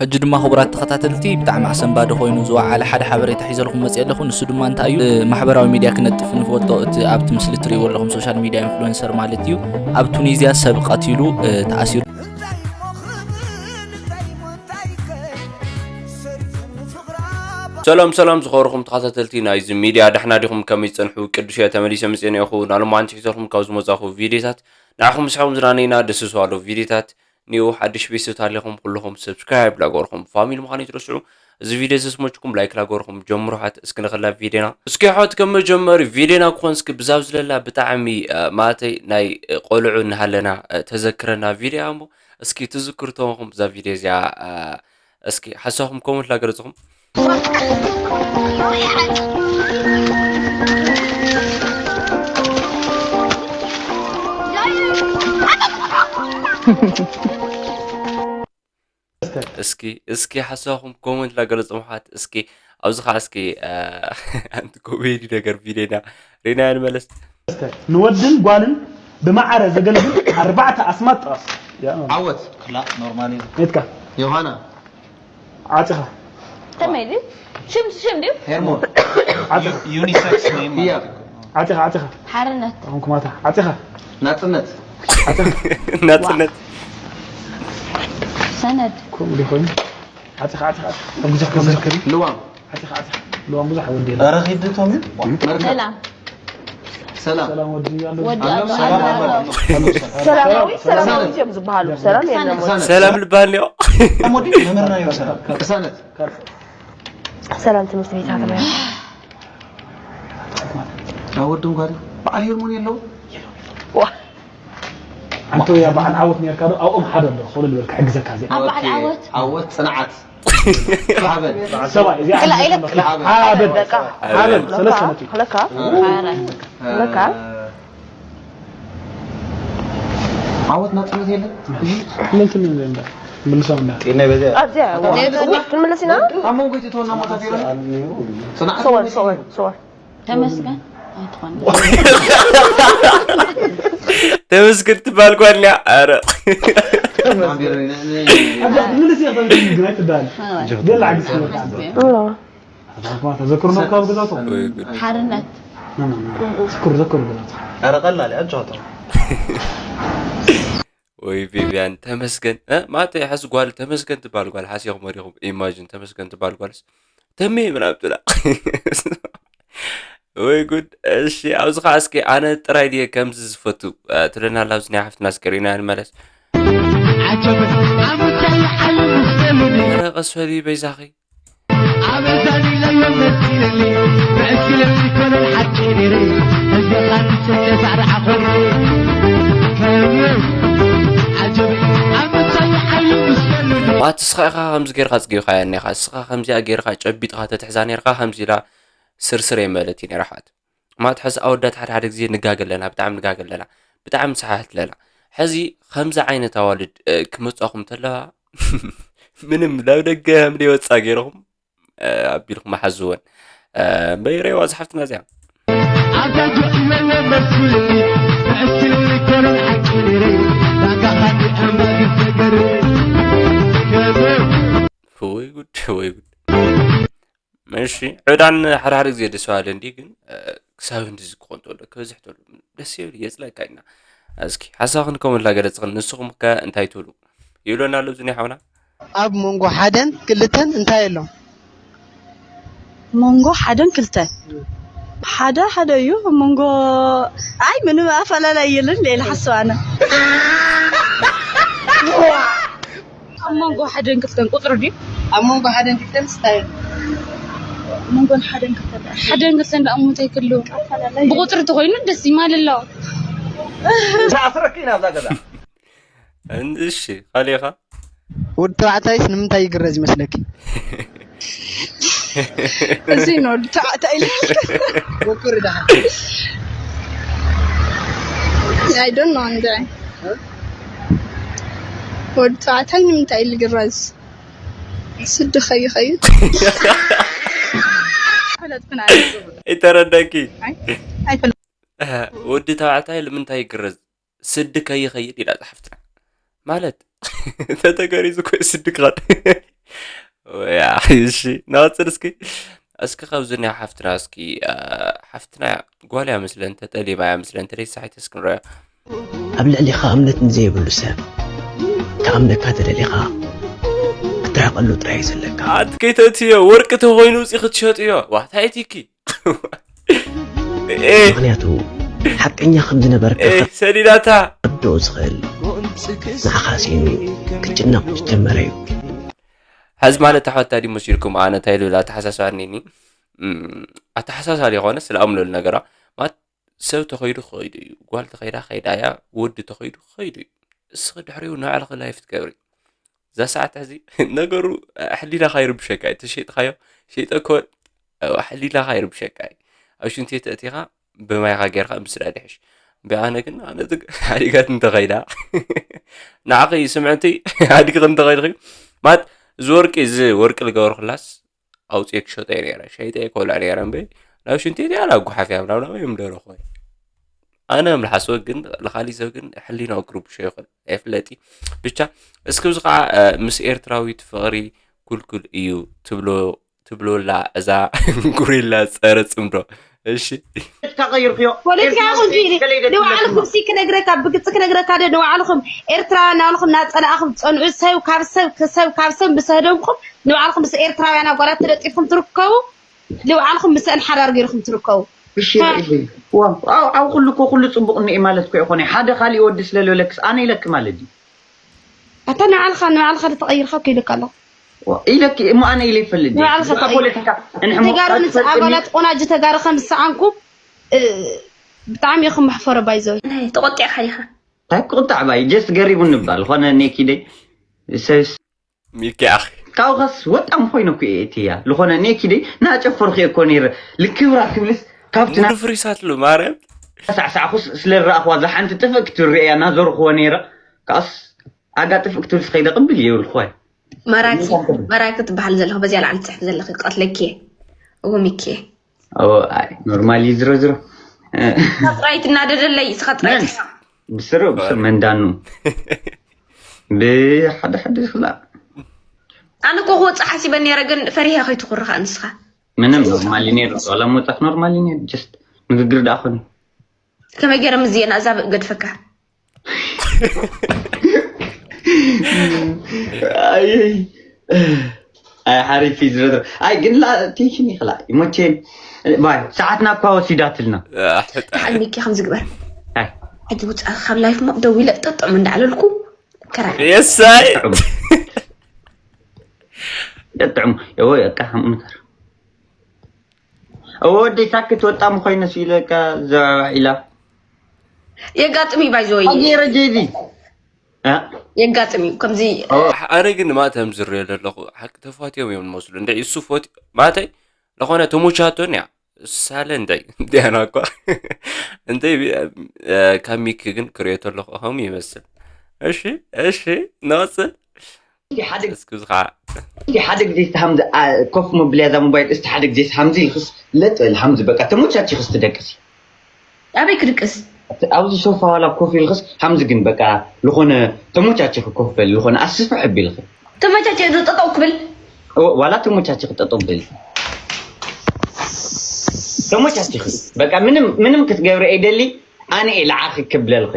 ሕጂ ድማ ክቡራት ተኸታተልቲ፣ ብጣዕሚ ኣሰንባዲ ኮይኑ ዝወዓለ ሓደ ሓበሬታ ሒዘልኩም መፅእ ኣለኹ። ንሱ ድማ እንታይ እዩ? እ፣ ማሕበራዊ ሚድያ ክነጥፍ ንፈቶ፣ እቲ ኣብቲ ምስሊ ትርእይዎ ኣለኹም ሶሻል ሚድያ ኢንፍሉዌንሰር ማለት እዩ። ኣብ ቱኒዝያ ሰብ ቀቲሉ፣ እ፣ ተኣሲሩ። ሰላም ሰላም ዝኸበርኩም ተኸታተልቲ ናይዚ ሚድያ፣ ዳሕና ዲኹም? ከመይ ዝጸንሑ? ቅዱስ እየ፣ ተመሊሰ መጽኤ እኒኦኹ። ናሎማዓንቲ ሒዘልኩም ካብ ዝመጻኹ ቪድዮታት ንዓኹም ምስሕኹም ዝናነይና ደስ ዝባሉ ቪድዮታት ኒው ሓድሽ ቤተሰብ ታሊኹም ኩልኹም ሰብስክራይብ ላገርኹም ፋሚሊ ምዃኑ ይትረስዑ። እዚ ቪድዮ ዘስመችኩም ላይክ ላገርኹም ጀምሩ። ሓት እስኪ ንኸላ ቪድዮና እስኪ ሓት ከም መጀመሪ ቪድዮና ክኾን እስኪ ብዛብ ዝለላ ብጣዕሚ፣ እ፣ ማለተይ ናይ፣ እ፣ ቆልዑ እናሃለና፣ እ፣ ተዘክረና ቪድዮ እሞ እስኪ ትዝክሩ ተኾንኩም ብዛ ቪድዮ እዚኣ፣ እ፣ እስኪ ሓሳብኩም ኮመንት ላገለጽኹም። እስኪ፣ እስኪ ሓሳብኩም ኮመንት ላገለጽኹም ሓት። እስኪ ኣብዚ ኸዓ እስኪ፣ እ፣ ሓንቲ ኮሜዲ ነገር ቪድዮና ሪና ንመለስ። ንወድን ጓልን ብማዕረ ዘገልግል ኣርባዕተ ኣስማት ጥቐስ። ያ። ዓወት። ክላእ ኖርማል እዩ። ሜትካ። ዮሃና። ዓጽኻ። ከመይ ድዩ? ሽም፣ ሽም ድዩ? ሄርሞን። ዓጽኻ። ዩ-፣ ዩኒሰክስ ኔም ማለት እዩ። ዓጽኻ፣ ዓጽኻ። ሓርነት። ኣሁን ኩማታ። ዓጽኻ። ናጽነት። ዓጽኻ። ናጽነት። ሰነድ። ከምኡ ድዩ ኮይኑ? ዓጽኻ፣ ዓጽኻ፣ ዓጽኻ። ብዙሕ ከመልክል። ልዋም። ዓጽኻ፣ ዓጽኻ። ልዋም ብዙሕ ወዲ የለን። ኧረ ኺድ ቶም እዩ። መርከብ። ሰላም። ሰላም። ሰላም ወዲ ኣሎ። ወዲ ኣሎ። ኣሎ። ሰላም ኣሎ። ኣሎ። ሰላማዊ፣ ሰላም። ሰላማዊ እዮም ዝበሃሉ። ሰላም የለን። ቅሳነት። ሰላም ልበሃል እኒኦ። ሰላም ወዲ መምህርና እዩ ሰላም። ቅሳነት። ሰላም ትምህርቲ ቤት ሃተማ። ኣወድም ጓል በዓል ሄርሞን የለው። ዋ። ኣንተ ወያ በዓል ዓወት ነርካ ዶ? ኣብኦም ሓደ ኣሎ፣ ኮለል በል ክሕግዘካ እዚኣ። ኣብ በዓል ኦኬ። ዓወት። ዓወት ጽንዓት። ሓበን። ሰብኣይ፣ እዚኣ ክላ ኢለ ሓበን። ሓበን። በቃ። ሓበን፣ ሰለስተ ነጥቢ። ለካ። እ፣ ለካ። ዓወት ናጽነት የለን። ምንትን እንደ፣ ምልሶም እንደ። ጤና በዚያ። ኣብዚኣ፣ ክንምለስ ኢና? ኣብ መንጎ እቲ ተወና ሞታ ፊሮ። ጽንዓት ሰወር፣ ሰወር፣ ሰወር። ተመስገን ኣይትኾን። ተመስገን ትበሃል ጓል እያ። ኧረ። ኣዛ፣ ምልስ እያ ተመስገን ግን ኣይትበሃል። ገለ ዓግስ ትበሃል። እዋ። ተዘክሩ ነው ካብ ግዛቱ። ወይ ጉድ። ሓርነት። ና፣ ና፣ ና። ዘክሩ፣ ዘክሩ ግዛቱ። ኧረ ቀላል እያ፣ ኣጫውተው። ወይ ቪቪያን ተመስገን፣ እ? ማለተይ፣ ሓዚ ጓል ተመስገን ትበሃል ጓል ሓሲኹም ወዲኹም። ኢማጂን ተመስገን ትበሃል ጓልስ ተሜ ምናምን ትብላ። ወይ ጉድ። እሺ፣ ኣብዚ ኸዓ እስኪ ኣነ ጥራይ ድየ ከምዚ ዝፈቱ፣ እ፣ ትብለና ኣላ። ኣብዚ ናይ ሓፍትና እስኪ ሪና ንመለስ። ዓጀበ፣ ዓመታይ ዓለም ውስጠሉኒ። ኧረ ቀስ በሊ በይዛኺ። ኣበዛኒ ለዮ መሲለኒ፣ ብዕስክለቲ ኮለል ሓቂ ነይረ፣ እዚኻ ንስለ ሳዕሪ ዓኾር። ከመይ ዓጀበ፣ ዓመታይ ዓለም ውስጠሉኒ። ማለት እስኻ ኢኻ ከምዚ ጌርካ ኣጽጊብካያ እኒኻ። እስኻ ከምዚኣ ጌርካ ጨቢጥካ ተትሕዛ ኔርካ ከምዚ ኢላ ስርስር የመለት እዩ ነይራ ሓት። ማለት ሕዚ ኣወዳት ሓደ ሓደ ግዜ ንጋገ ኣለና፣ ብጣዕሚ ንጋገ ኣለና፣ ብጣዕሚ ንሰሓሕት ኣለና። ሕዚ ከምዚ ዓይነት ኣዋልድ፣ እ፣ ክመጻኹም ተለዋ ምንም ናብ ደገ ከም ደይወጻ ገይርኹም፣ እ፣ ኣቢልኩም ኣሓዝወን። እ፣ እምበይ ረይዋ ዝሓፍትና እዚኣ። ኣብዛ ጆ ኢለዮ መስልኒ፣ ብዕስክለቲ ኮለል ሓቂ ነይረ፣ ዳጋ ኻኒ ኣምባጊ ሰገር። ከመይ ወይ ጉድ፣ ወይ ጉድ። እሺ፣ ዕዳን ሓደ ሓደ ግዜ ደስ በሃሊ እንዲ፣ ግን፣ እ፣ ክሳብ እንድዚ ክኾን ተሎ፣ ክበዝሕ ተሎ፣ ደስ ይብል፣ የጽለካ ኢና። እስኪ፣ ሓሳብክን ከምኡ ላገለጽክን፣ ንስኹም ከ እንታይ ትብሉ? ይብለና ኣሎ፣ እዚ ናይ ሓውና። ኣብ መንጎ ሓደን ክልተን እንታይ ኣሎ? መንጎ ሓደን ክልተን? ሓደ ሓደ እዩ፣ ኣብ መንጎ፣ ኣይ፣ ምንም ኣፈላላይ የለን፣ ሌላ ሓሳብ ኣነ። ኣብ መንጎ ሓደን ክልተን ቁጽሪ ድዩ? ኣብ መንጎ ሓደን ክልተን ስታይል። ኣብ መንጎን ሓደን ክልተን ደኣ። ሓደን ክልተን ደኣ እሞ እንታይ ክህልዎ? ብቁጽሪ ተኾይኑ ደስ ይማል ኣሎ። ዝኣስረኪ ኢና ኣብዛ ገዛ። እን-፣ እሺ፣ ካሊኻ? ወዲ ተባዕታይስ ንምንታይ ይግረዝ ይመስለኪ? እዚ ንወዲ ተባዕታይ ኢለ። ወኩሪ ደሓን። I don't know እንደ ወዲ ተባዕታይ ንምንታይ እዩ ዝግረዝ? ስዲ ከይኸይድ። ፈለጥኩን ኣነ። ይተረደኪ። ኣይ፣ ኣይፈለጥኩን። ወዲ ተባዕታይ ንምንታይ ይግረዝ? ስዲ ከይኸይድ ኢላ ጸሓፍትና። ማለት፣ ተተገሪዙ እኮ እዩ ስዲ ክኸድ። እሺ፣ ንቐጽል እስኪ። እስኪ ካብዚ ናይ ሓፍትና እስኪ፣ አ፣ ሓፍትና እያ፣ ጓል እያ መስለን፣ ተጠሊማ እያ መስለን፣ ተለይ ሳሒት እስኪ ንረያ። ኣብ ልዕሊኻ እምነት ንዘይብሉ ሰብ፣ ክኣምነካ ተደሊኻ ክትራቐሉ ጥራይ እዩ ዘለካ። ኣቲ ከይተእትዮ፣ ወርቂ ተኾይኑ ውፂ ክትሸጥዮ። ዋ፣ ታይቲኪ። ኤ፣ ምኽንያቱ ሓቀኛ ከም ዝነበርካ ኤ፣ ሰሊላታ። ክርድኦ ዝኽእል ንዓኻ ስኢኑ ክጭነቕ ምስ ጀመረ እዩ። ሕዚ ማለት ኣሕዋት ታዲኡ መሲልኩም ኣነ እንታይ ልብል ኣተሓሳስባ እኒኒ? እም፣ ኣተሓሳስባ ዘይኮነ ስለ ኣምለሉ ነገራ። ማለት ሰብ ተኸይዱ ክኸይዱ እዩ። ጓል ተኸይዳ ከይዳ እያ። ወዲ ተኸይዱ ክኸይዱ እዩ። እስኺ ድሕሪኡ ንባዕልኺ ላይፍ ትገብሪ። እዛ ሰዓት ሕዚ ነገሩ ሕሊናኻ ይርብሸካ እዩ። ተሸይጥካዮ፣ ሸይጠ እኮ ሕሊናኻ ይርብሸካ እዩ። ኣብ ሽንቲ ቤት ተእቲኻ ብማይኻ ጌርካ ምስዳድ ይሕሽ። እምበይ ኣነ ግን፣ ኣነ ዝግ-፣ ሓዲጋት እንተኸይዳ፣ ንዓኺ ስምዕቲ፣ ሓዲግኺ እንተኸይድኺ፣ ማለት፣ እዚ ወርቂ፣ እዚ ወርቂ ልገበርኩላስ፣ ኣውፅኤ ክሸጦ እየ ነይረ። ሸይጠ እየ ክበልዖ ነይረ እምበይ፣ ናብ ሽንቲ ቤት እያ፣ ናብ ጉሓፍ እያ፣ ናብ ናበይ እዮም ደረኹ። ኣነ ምልሓስወ ግን፣ ንኻሊእ ሰብ ግን፣ ሕሊናኡ ክርብሾ ይኽእል። ኣይፍለጥ እዩ። ብቻ፣ እስኪ፣ እዚ ኸዓ፣ እ፣ ምስ ኤርትራዊት ፍቕሪ ኩልኩል እዩ ትብሎ፣ ትብሎላ እዛ ጉሪላ ጸረ ጽምዶ። እሺ። እስካ ቀይርክዮ። ፖለቲካ ኤርትራ ኢኹም ትይሊ። ገለ ይደግፍ ንባዕልኹም ኣለኩም። ሲ ክነግረካ፣ ብግልጺ ክነግረካ ዶ፣ ንባዕልኹም ኤርትራውያን ናባዕልኹም እናጸላእኹም ትጸንዑ፣ ሰብ ካብ ሰብ፣ ሰብ ካብ ሰብ ምስ ህደምኩም፣ ንባዕልኹም ምስ ኤርትራውያን ኣጓላት ተለጢፍኩም ትርከቡ፣ ንባዕልኹም ምስአን ሓዳር ገይርኩም ትርከቡ። እሺ፣ ታ- ርእይለይ። ዋው፣ ኣብ፣ ኣብ ኩሉ እኮ ኩሉ ጽቡቕ እኒኤ ማለት እኮ ይኾነ። ሓደ ካሊእ ወዲ ስለ ዝበለክስ ኣነ ኢለኪ ማለት ድዩ? ኣታ ንባዕልኻ፣ ንባዕልኻ ዶ ተቐይርካ እኮ ኢለካ ኣለኹ። ዋ፣ ኢለኪ እሞ ኣነ ኢለ ይፈልጥ ድየ? ንባዕልኻ ብዛዕባ ተቐይር። ፖለቲካ እንሕሞ ተጋሩ ምስ ኣትፈልጥኒ? ኣባላት ቆናጅ ተጋሩ ከም ዝሰኣንኩም፣ እ፣ ብጣዕሚ ኢኹም መሕፈሮ ባይዘወይ። ናይ ተቆጢዕካ ዲኻ? እንታይ ክቁጣዕ ባይ? ጀስት ገሪቡኒ እባ። ዝኾነ ኔኪደይ ሰስ ሚኪ ኣኺ። ካብኸስ ወጣም ኮይነ እኮ እየ እትያ። ዝኾነ ኔኪደይ ናጨፈርኩ እየ እኮ ነይረ። ልክብራ ክብልስ ካብቲ ና- ሙሉ ፍሪሳት ሉ ማርያም። ሳዕሳዕኩስ ስለ ዝረኣኽዋ እዛ ሓንቲ ጥፍእ ክትርኢ እያ ናዞርኽዎ ነይረ። ካብስ ኣጋ ጥፍእ ክትብል ስኸይደ ቅብል እየ ይብልኽዋ። መራኪ፣ መራኪ ትበሃል ዘለኹ፣ በዚኣ ላዕሊ ትጽሕፊ ዘለኺ ክቐትለኪ እየ። እዎ ሚኪ እየ። ኦ፣ ኣይ፣ ኖርማል እዩ፣ ዝሮ ዝሮ። ስኻ ጥራይ ትናደደለይ፣ ስኻ ጥራይ መን? ትስኻ። ብስሩ፣ ብስሩ፣ መን ዳኑ? ብሓደ ሓደ ይኽላ። ኣነ እኮ ክወጽእ ሓሲበ ነይረ፣ ግን ፈሪሀ ከይትኹርኻ ንስኻ። ምንም ኖርማል እዩ ነይሩ። ዋላ ምወጻእክ ኖርማል እዩ ነይሩ። ጀስት ንግግር ደኣ ኾነ። ከመይ ገይረ ምስ ዜና እዛ ገድፈካ? ኣይ፣ ኣይ፣ ሓሪፍ እዩ ዝረድር። ኣይ፣ ግን ላ፣ ቴንሽን ይኽላ። ይመቼ፣ ባይ፣ ሰዓትና እኳ ወሲዳትልና። ኣሕ፣ ደሓን ሚኪ ከምዚ ግበር። ኣይ። ሕጂ ውጻእ ካብ ላይፍ ሞ ደው ኢለ ጠጥዑም እንዳዕለልኩ ከራይ። የሳይ። ጠጥዑም። ጠጥዑም። እዎ፣ በቃ፣ ከምኡ ንገር። እዎ፣ ወደይ ሳክት ወጣ ምኾይነ ሲለካ ዘባባ ኢላ። የጋጥም እዩ፣ ባይ ዘ ወይ። ኣጌረ ጄዲ። እ? የጋጥም እዩ፣ ከምዚ። ኦ። ኣነ ግን ማእተም ዝርዮ ዘለኹ ሓቂ ተፋትዮም እዮም ዝመስሉ። እንደ እሱ ፎት-፣ ማእተይ ዝኾነ ተሞቻቶን እያ። ሳለ እንታይ? ዲያና እኳ። እንታይ ቢ-፣ እ፣ ካብ ሚኪ ግን ክሪኦ ተለኹ ከምኡ ይመስል። እሺ፣ እሺ፣ ንቐጽል። ሓደ እስኪ እዚ ኸዓ። ሓደ ግዜ እስቲ ሃምዚ፣ ኣ፣ ኮፍ መብልያ እዛ ሞባይል እስቲ ሓደ ግዜ እስቲ ሃምዚ ኢልክስ ለጥ በል ሃምዚ በቃ ተሞቻቺኽስ ትደቅሲ። ኣበይ ክድቅስ? ኣብዚ ሶፋ ዋላ ኮፍ ኢልክስ ሃምዚ ግን በቃ ልኾነ ተሞቻቺኺ ኮፍ በል ልኾነ ኣስፍሕ ኣቢልኺ። ተመቻቸ ዶ ጠጠው ክብል? ዋ-፣ ዋላ ተሞቻቺኺ ጠጠው በል። ተሞቻቺኺ በቃ ምንም፣ ምንም ክትገብሪ ኣይደሊ ኣነ እየ ልዓኺ ክብለልኺ።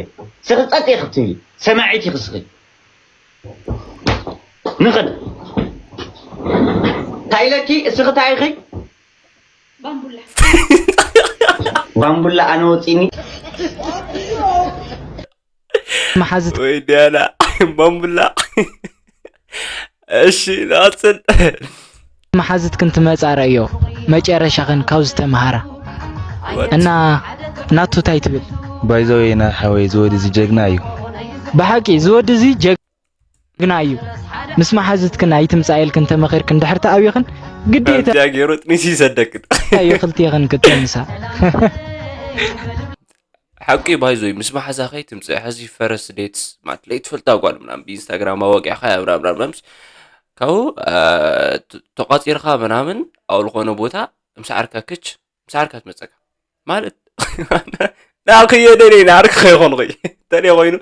ስኺ ጸጥ ኢኺ ትብሊ ሰማዒት ኢኺ ስኺ። ንኽድ። እንታይ ኢለኪ? እስኺ እንታይ ኢኺ? ባምቡላ። ባምቡላ ኣነ ወፂኒ። መሓዝት ወይ ዲያና ባምቡላ። እሺ፣ ንቐፅል። መሓዝትክን ትመጻ ረእዮ መጨረሻኽን ካብ ዝተምሃራ እና ናቱ እንታይ ትብል? ባይዘወይ ናይ ሓወይ ዝወዲ እዚ ጀግና እዩ። ብሓቂ ዝወዲ እዚ ጀግና ጀግና እዩ። ምስ መሓዝትክን ኣይትምጻ ኢልክን ተመኺርክን ድሕር ተኣብኽን ግዴታ ከምዚኣ ገይሩ ጥኒስ ይሰደክን። እዩ ክልቴኽን ክትምሳ። ሓቂ ባይዞይ ምስ መሓዛኸይ ትምጽእ። ሕዚ ፈረስ ዴትስ ማለት ለይትፈልጣ ጓል ምናምን ብኢንስታግራም ኣወቂዕኻ ምናምን ምናምን ምስ ካብኡ፣ እ፣ ተ-፣ ተቋጺርካ ምናምን ኣብ ዝኾነ ቦታ ምስ ዓርካ ክች ምስ ዓርካ ትመጸካ። ማለት ንዓኺ እየ ደልየ፣ ንዓርኪ ከይኮንኹ። እንተደልየ ኮይኑ፣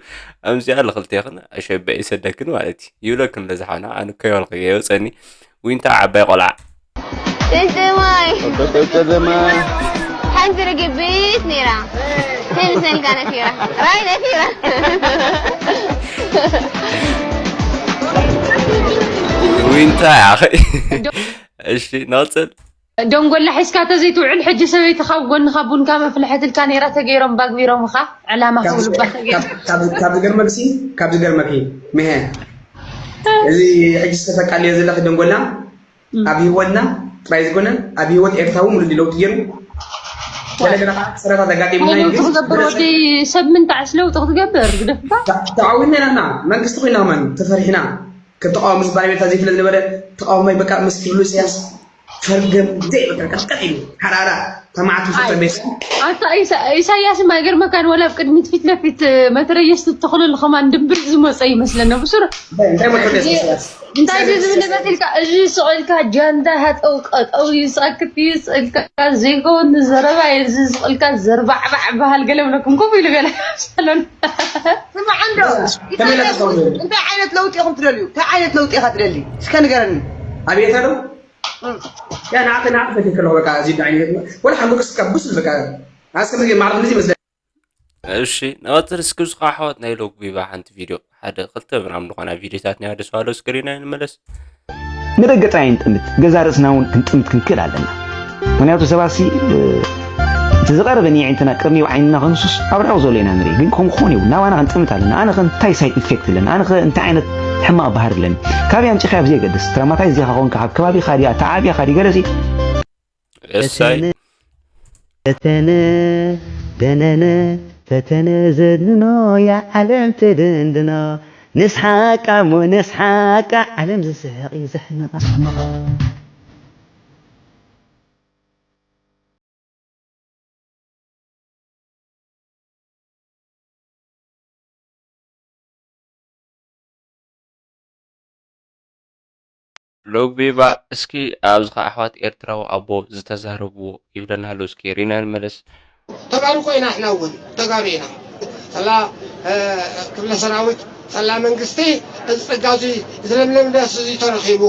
ኣምዚኣ ንኽልቴኽን ኣሸበ ይሰደክን ማለት እዩ። ይብለክን ለዝሓና፣ ኣነ እኮ ይበልኹ እየ፣ የውፀኒ። ዊንታ ዓባይ ቆልዓ። ጥጥማይ ጥጥማ ሓንቲ ርግቢት ነይራ። ተንሰልካ ነፊራ ራይ ነፊራ። ዊንታ ያኸ። እሺ፣ ንቕጽል። ደንጎላ ሒዝካ ተዘይትውዕል ሕጂ ሰበይትኻ ኣብ ጎንኻ ቡንካ መፍልሐትልካ ነይራ ተገይሮም ባግቢሮምኻ ዕላማ ክብሉባ ተገይሮም ካብ ዝገርመክሲ ካብ ዝገርመኪ ምሀ እዚ ሕጂ ዝተፈቃልዮ ዘለኺ ደንጎላ ኣብ ህይወትና ጥራይ ዝኾነ ኣብ ህይወት ኤርትራዊ ሙሉ ለውጢ ገይሩ ገለገለ ከዓ ሰረታት ኣጋጢሙና እዩ ለውጢ ግን ክገብር ወዲ ሰብ ምንታዕስ ለውጢ ክትገብር ግደፍካ ተዓዊና ኢና መንግስቲ ኮይና መን ተፈሪሕና ከም ተቃዋሚ ዝበሃል ቤታ ዘይፍለጥ ነበረ ተቃዋማይ በቃ ምስ ክብሉ ኢሳያስ ፈርገም ዘይበቃ ቀጥቀጥ ኢሉ ሓራራ ተማዕት ፍጠር ቤት ኣታ ኢሳ- ኢሳያስ ማ ገርመካን ወላ ኣብ ቅድሚት ፊት ለፊት መትረየስ ትተኽለሉ ከማን ድምብር ዝመፀ ይመስለና ብሱር እንታይ መጥቶ ኢሳያስ እንታይ እዩ ዝብል መሲልካ እዚ ስቕ ኢልካ ጃንዳ ሃጠው ቀጠው ይስኣክት ይስእልካ ዘይከውን ዘረባ እዩ እዚ ስቕ ኢልካ ዘርባዕባዕ በሃል ገለ ብለኩም ከምኡ ኢሉ ገለ ሳሎን ስማዕ እንዶ እንታይ ዓይነት ለውጢ ኢኹም ትደልዩ እንታይ ዓይነት ለውጢ ኢኻ ትደሊ እስከ ንገረኒ ኣብየት ኣሎ ያ ንዓኸ ንዓኸ ፈትየ ከለኹ በቃ እዚ ብዓይኒ ወላ ሓንጎ ክስካ ብሱል በቃ ኣስከ ምግብ ማዕረፍ እዚ ይመስለኒ እሺ፣ ንቐጽል እስኪ ብዙ ኣሕዋት ናይ ሎግ ቢባ ሓንቲ ቪድዮ ሓደ ክልተ ምናምን ዝኾና ቪድዮታት ናይ ደስ ባለው ስክሪን ንመለስ። ንደገ ጥራይ ንጥምት፣ ገዛ ርእስና እውን ክንጥምት ክንክእል ኣለና። ምክንያቱ ሰባት ሲ እቲ ዝቐረበ ንየዒንትና ቅርኒብ ዓይንና ከንሱስ ኣብ ርሑቕ ዘሎ ኢና ንርኢ፣ ግን ከምኡ ክኾን የብሉ ናባና ክንጥምት ኣለና። ኣነ ኸ እንታይ ሳይድ ኢፌክት ኣለኒ? ኣነ ኸ እንታይ ዓይነት ሕማቕ ባህሪ ኣለኒ? ካበይ ኣምፂኻ ኣብዚ የገድስ። ትራማታይዝ ዲኻ ኮንካ ካብ ከባቢኻ ድያ ተዓብያኻ ድዩ ገለ ሲ እሰይ ፈተነ ደነነ ፈተነ ዘድንኖ ያ ዓለም ትድንድኖ ንስሓቃ እሞ ንስሓቃ ዓለም ዝስሕቕ እዩ ዘሕምቓ። ሎግ ቢባ እስኪ ኣብዚ ኸዓ ኣሕዋት ኤርትራዊ ኣቦ ዝተዛረብዎ ይብለና ኣሎ እስኪ ሪና ንመለስ ተጋሩ ኮይና እሕና እውን ተጋሩ ኢና ሰላ ክፍለ ሰራዊት ሰላ መንግስቲ እዚ ፀጋ እዚ ዝለምለም ደስ እዚ ተረኪቡ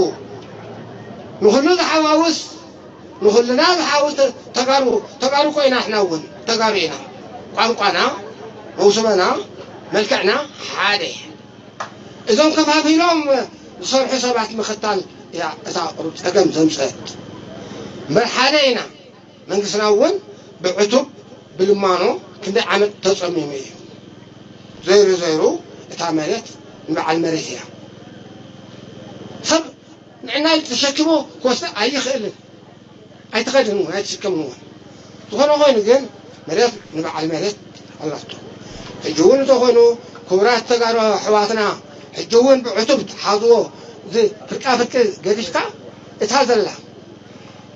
ንኩሉ ዝሓዋውስ ንኹልና ዝሓውስ ተጋሩ ተጋሩ ኮይና እሕና እውን ተጋሩ ኢና ቋንቋና መውስበና መልክዕና ሓደ እዞም ከፋፊሎም ዝሰርሑ ሰባት ምኽታል እያ እታ ቁሩብ ፀገም ዘምፀት እምበር ሓደ ኢና መንግስትና እውን ብዕቱብ ብልማኖ ክንደይ ዓመት ተፀሚሙ እዩ ዘይሩ ዘይሩ እታ መሬት ንበዓል መሬት እያ ሰብ ንዕና ተሸኪሞ ክወስዳ ኣይኽእልን ኣይትኸድን እውን ኣይትሽከምን እውን ዝኾነ ኮይኑ ግን መሬት ንበዓል መሬት ኣላቶ ሕጂ እውን እንተኾይኑ ክቡራት ተጋሩ ኣሕዋትና ሕጂ እውን ብዕቱብ ትሓዝዎ እዚ ፍርቃ ፍርቂ ገዲፍካ እታ ዘላ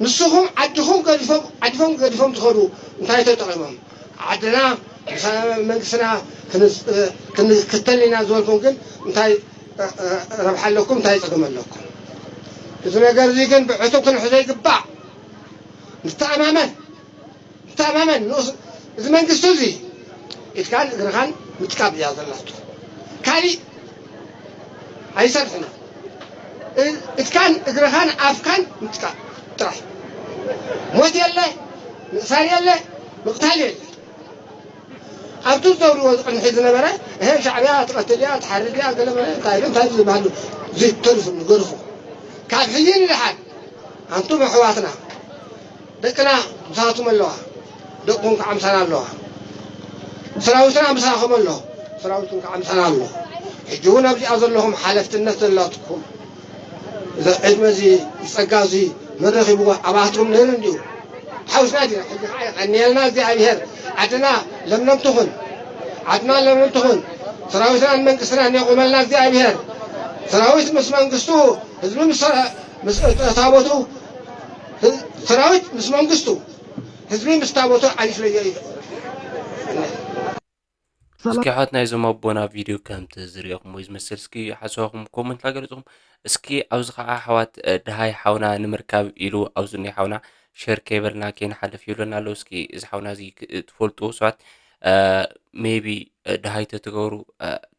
ንስኹም ዓድኹም ገዲፎም ዓድፎም ገዲፎም ትኸዱ እንታይ ተጠቒሞም ዓድና መንግስትና ክንክተል ኢና ዝበልኩም ግን እንታይ ረብሓ ኣለኩም እንታይ ፀገም ኣለኩም እዚ ነገር እዚ ግን ብዕቱብ ክንሕዞ ይግባእ ንተኣማመን ንተኣማመን ንኡስ እዚ መንግስቲ እዚ ኢድካን እግርኻን ምጥቃብ እያ ዘላቶ ካሊእ ኣይሰርሕን ኢድካን እግርኻን ኣፍካን ምጥቃብ ጥራሕ ሞት የለ ምእሳር የለ ምቕታል የለ ኣብቲ ዝገብርዎ ዝቕንሒ ዝነበረ እሄ ሻዕብያ ትቐትል እያ ትሓርድ እያ ገለ መለ እንታይ እንታይ ዝበሃሉ ዘይተርፉ ንገርፉ ካብ ሕጂ ንደሓር ኣንቱም ኣሕዋትና ደቅና ምሳኹም ኣለዋ ደቅኹም ከዓ ምሳና ኣለዋ ሰራዊትና ምሳኹም ኣሎ ሰራዊትኩም ከዓ ምሳና ኣሎ ሕጂ እውን ኣብዚኣ ዘለኹም ሓለፍትነት ዘላትኩም እዚ ዕድመ እዚ ዝፀጋ እዚ መረኺብዎ ኣባትኩም ነይሩ እንዲዩ ሓውስና ዲና ሕጂ ከዓ የቐንየልና እግዚኣብሄር ዓድና ለምለም ትኹን ዓድና ለምለም ትኹን ሰራዊትናን መንግስትናን የቑመልና እግዚኣብሄር ሰራዊት ምስ መንግስቱ ህዝቢ ምስ ታቦቱ ሰራዊት ምስ መንግስቱ ህዝቢ ምስ ታቦቱ ኣይፍለዮ እዩ እስኪ ኣሕዋት ናይዞም ኣቦና ቪድዮ ከምቲ ዝሪኦኹም ወይ ዝመስል እስኪ ሓሳብኩም ኮመንት ላገለፅኹም እስኪ ኣብዚ ከዓ ኣሕዋት ደሃይ ሓውና ንምርካብ ኢሉ ኣብዚ ናይ ሓውና ሸር ከይበልና ከይንሓልፍ ይብለና ኣለዉ እስኪ እዚ ሓውና እዚ ትፈልጡ ሰባት ሜቢ ደሃይ ተትገብሩ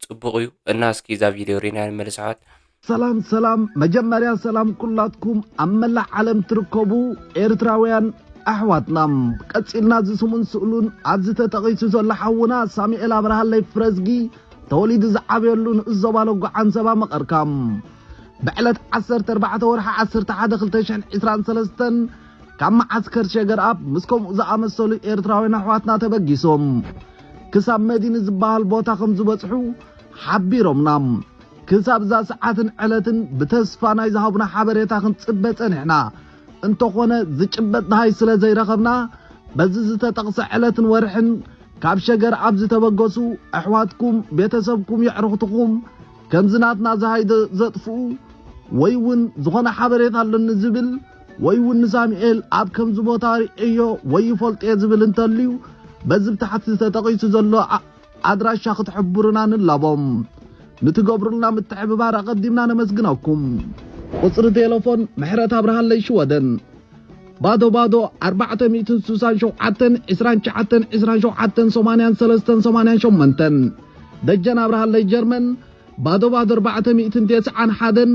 ፅቡቅ እዩ እና እስኪ እዛ ቪድዮ ሪና ንመለስ ኣሕዋት ሰላም ሰላም፣ መጀመርያ ሰላም ኩላትኩም ኣብ መላእ ዓለም ትርከቡ ኤርትራውያን ኣሕዋትና። ቀጺልና እዚ ስሙን ስእሉን ኣብዚ ተጠቒሱ ዘሎ ሓውና ሳሙኤል ኣብርሃለይ ፍረዝጊ ተወሊዱ ዝዓበየሉ ንእስ ዞባ ለጎ ዓንሰባ መቐርካ። ብዕለት ዓሰርተ ኣርባዕተ ወርሒ ዓሰርተ ሓደ ክልተ ሽሕን ዕስራን ሰለስተን ካብ መዓስከር ሸገር ኣብ ምስ ከምኡ ዝኣመሰሉ ኤርትራውያን ኣሕዋትና ተበጊሶም ክሳብ መዲኒ ዝበሃል ቦታ ከም ዝበጽሑ ሓቢሮምና። ክሳብ እዛ ሰዓትን ዕለትን ብተስፋ ናይ ዝሃቡና ሓበሬታ ክንጽበ ጸኒሕና። እንተኾነ ዝጭበጥ ደሃይ ስለ ዘይረኸብና በዚ ዝተጠቕሰ ዕለትን ወርሕን ካብ ሸገር ኣብ ዝተበገሱ ኣሕዋትኩም፣ ቤተሰብኩም፣ የዕርኽትኹም ከምዚ ናትና ዝሃይ ዘጥፍኡ ወይ እውን ዝኾነ ሓበሬታ ኣለኒ ዝብል ወይ እውን ንሳሙኤል ኣብ ከምዚ ቦታ ሪኤዮ ወይ ይፈልጦ እየ ዝብል እንተልዩ በዚ ብታሕቲ ተጠቒሱ ዘሎ ኣ- ኣድራሻ ክትሕብሩና ንላቦም። ንትገብሩልና ምትሕብባር ኣቐዲምና ነመስግነኩም። ቁጽሪ ቴሌፎን ምሕረት ኣብርሃለይ ሽወደን ባዶ ባዶ ኣርባዕተ ሚእትን ስሳን ሸውዓተን ዕስራን ትሽዓተን ዕስራን ሸውዓተን ሰማንያን ሰለስተን ሰማንያን ሸሞንተን። ደጀን ኣብርሃለይ ጀርመን ባዶ ባዶ ኣርባዕተ ሚእትን ተስዓን ሓደን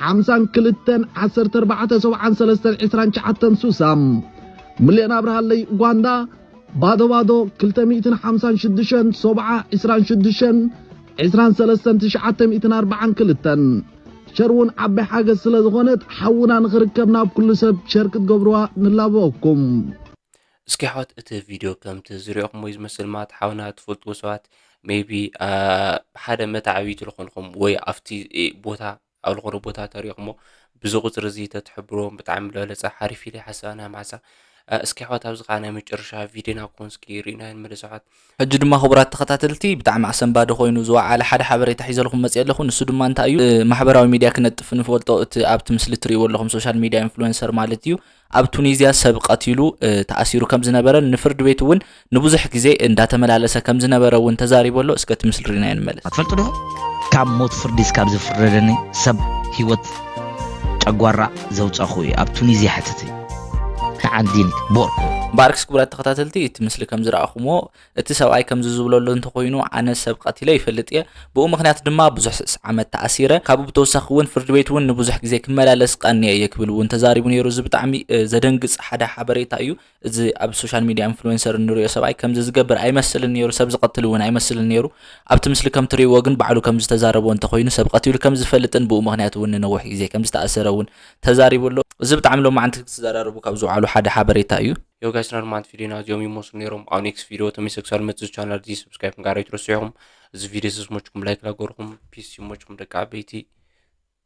ሓምሳን ክልተን ዓሰርተ ኣርባዕተ ሰብዓን ሰለስተን ዕስራን ትሽዓተን ሱሳ። ምልዮን ኣብርሃለይ ኡጋንዳ ባዶ ባዶ ክልተ ሚእትን ሓምሳን ሽዱሽተን ሰብዓ ዕስራን ሽዱሽተን ዕስራን ሰለስተን ትሽዓተ ሚእትን ኣርባዓን ክልተን። ሸር እውን ዓባይ ሓገዝ ስለ ዝኾነት ሓውና ንኽርከብ ናብ ኩሉ ሰብ ሸር ክትገብርዋ ንላበወኩም። እስኪ ኣሕዋት እቲ ቪድዮ ከምቲ ዝሪኦኹም ወይ ዝመስል ማለት ሓውና ትፈልጥዎ ሰባት maybe ሓደ መታዕብይቲ ዝኾንኹም ወይ ኣብቲ ቦታ ኣብ ዝኾነ ቦታ ተሪኦኹሞ ብዚ ቁፅሪ እዚ ተትሕብርዎም ብጣዕሚ ዝበለፀ ሓሪፍ ኢለ ይሓስብ ኣነ መዓሳ። እስኪ ኣሕዋት ኣብዚ ከዓ ናይ መጨረሻ ቪድዮና ክኾን እስኪ ርኢና ንመለስ ኣሕዋት። ሕጂ ድማ ክቡራት ተኸታተልቲ ብጣዕሚ ኣሰንባዲ ኮይኑ ዝወዓለ ሓደ ሓበሬታ ሒዘልኩም መፅየ ኣለኹ። ንሱ ድማ እንታይ እዩ? ማሕበራዊ ሚድያ ክነጥፍ ንፈልጦ እቲ ኣብቲ ምስሊ ትሪእዎ ኣለኹም ሶሻል ሚድያ ኢንፍሉዌንሰር ማለት እዩ። ኣብ ቱኒዝያ ሰብ ቀቲሉ ተኣሲሩ ከም ዝነበረን ንፍርዲ ቤት እውን ንብዙሕ ግዜ እንዳተመላለሰ ከም ዝነበረ እውን ተዛሪቡ ኣሎ። እስከ እቲ ምስሊ ርኢናዮ ንመለስ። ትፈልጡ ዶ? ካብ ሞት ፍርዲ እስካብ ዝፍረደኒ ሰብ ህይወት ጨጓራ ዘውፀኹ እዩ ኣብ ቱኒዝያ ሕትት እዩ ንዓንዲንክ ቦርኮ ባርክስ ክቡራት ተኸታተልቲ እቲ ምስሊ ከም ዝረኣኹሞ እቲ ሰብኣይ ከምዚ ዝብለሉ እንተኾይኑ ኣነ ሰብ ቀቲለ ይፈልጥ እየ ብኡ ምክንያት ድማ ብዙሕ ዓመት ተኣሲረ ካብኡ ብተወሳኺ እውን ፍርዲ ቤት እውን ንብዙሕ ግዜ ክመላለስ ቀንየ እየ ክብል እውን ተዛሪቡ ነይሩ እዚ ብጣዕሚ ዘደንግፅ ሓደ ሓበሬታ እዩ እዚ ኣብ ሶሻል ሚድያ ኢንፍሉዌንሰር እንሪኦ ሰብኣይ ከምዚ ዝገብር ኣይመስልን ነይሩ ሰብ ዝቐትል እውን ኣይመስልን ነይሩ ኣብቲ ምስሊ ከም ትሪእዎ ግን ባዕሉ ከም ዝተዛረቦ እንተኾይኑ ሰብ ቀቲሉ ከም ዝፈልጥን ብኡ ምክንያት እውን ንነዊሕ ግዜ ከም ዝተኣሰረ እውን ተዛሪቡ ኣሎ እዚ ብጣዕሚ ሎማዓንቲ ክትዘራረቡ ካብ ዝውዓሉ ሓደ ሓበሬታ እዩ Yo guys ና ሎማዓንቲ ቪድዮና እዚኦም ይመስሉ ነይሮም ኣብ next video ተመልሰ ክሳብ ልመፅእ ቻናል እዚ subscribe ምግባር ኣይትረስዑ ኢኹም እዚ ቪድዮ ዝመችኩም like ላገርኩም peace ይመችኩም ደቂ ዓበይቲ